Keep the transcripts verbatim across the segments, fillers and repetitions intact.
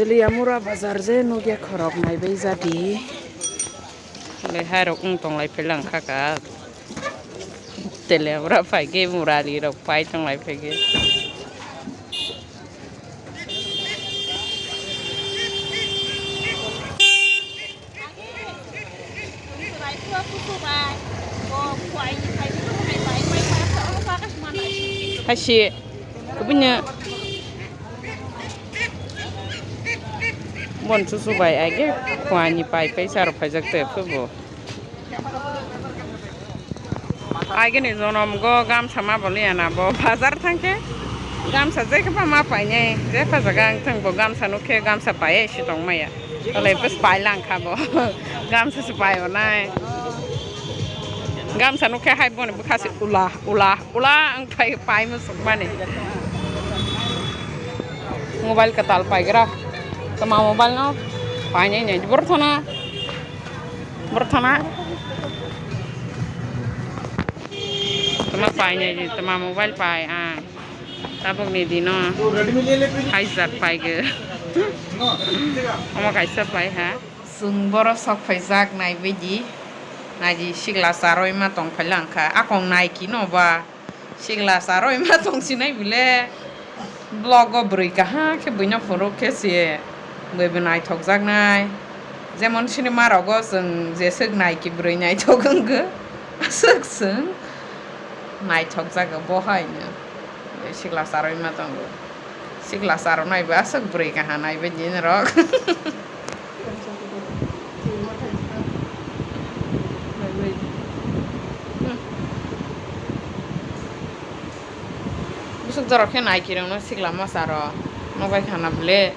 Teliamura bazar je nugya khorok naibai jadi. Lehairok wng tonglai phela wngkha ka. Teliamura phaikhe murali rok pai tonglai phaikhe. Haisi kubunyo bon susu bai aige khuani pai pai saro phaijak te phubo. Agini jonom go gamsa ma boli ana bo bazar thangkhe gamsa jekhe ba ma painai je pajaga ang thang bo gamsa nukhe gamsa paiye si tongmaya tole bus pai langkha bo gamsa se pai onai gamsa nukhe hai boni bwkha se ula ula ula ang phai pai musuk mani mobile kwtal paigra tama mobile no painai nai borthana. Borthana. Tama painai, tama mobile pai ang. Tabuk ni dino. Haizat pai ge. Omo kaisa pai ha. Chwng boro sok phaijak nai bidi. Naidi sigla charwi ma tong phai langkha. Akong nai kino ba. Sigla charwi ma tong sinai bile. Vlog o bwrwi kaha khe buino phuru khe se bwibw naithokjaknai. Jemon sinima rogo chwng jeswk naiki bwrwi naithok wngkha, aswk chwng naithokjago bo haino. Sigla charwi ma tongo. Sigla charwnai bo aswk bwrwi kaha naibaidi norok. Bwswk jorok khe naikhe rwngno sikla masa rok nokbai khana bwle.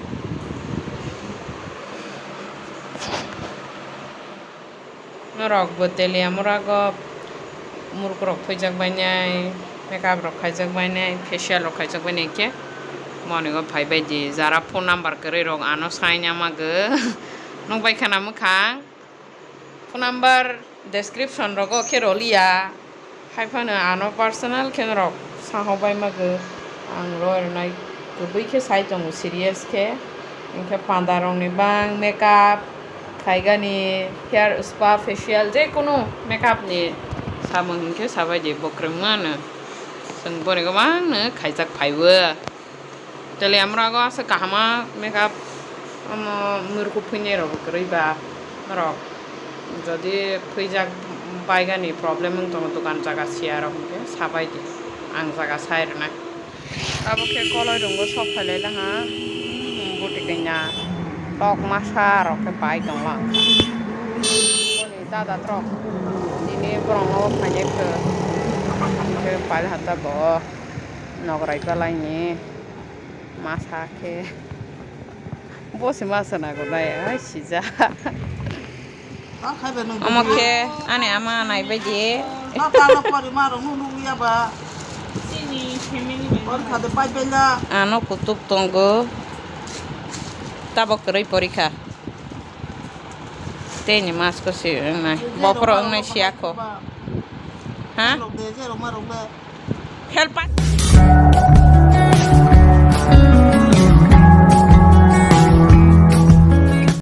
Norok bo Teliamura go muruk rok phuijak bainai, makeup rok khaijak bainai, facial rok khaijak bainai khe monigo phaibaidi jara phone number kwrwi rok ano saina mago nokbai khana mwkhang. Phone number description rogo khe roliya. Haiphano ano personal khe norok sahobai mago. Ang roi rwnai kwbui khe sai tongo serious khe. Hinkhe panda rokni bang makeup khaigani hair spa facial je kunu makeup ni samung hinkhe sabaidi bo kwrwngma no. Chwng boni go bang no khaijak phaibo. Teliamura go aswk kahama makeup omo murukhu phuinai rok bo kwrwi ba norok jodi phuijak baigani problem wng tongo dogan jaga siya rok hinkhe sabaidi ang jaga sai rwnai. Abo khe koloi rwngo sok phailai laha bwtwi kanya tok masa rok khe pai tongla boni dada rok tini borok no phainai khe hinkhe pailha ta bo. Nograi balaini masa khe bosi masa nago nai ai sijak. Omo khe ani ama naibaidi. Ano kutuk tongo. Tabok kwrwi porikha. Tei ni mask se wngnai. Bophoro wngnai siyakho. Ha? Help.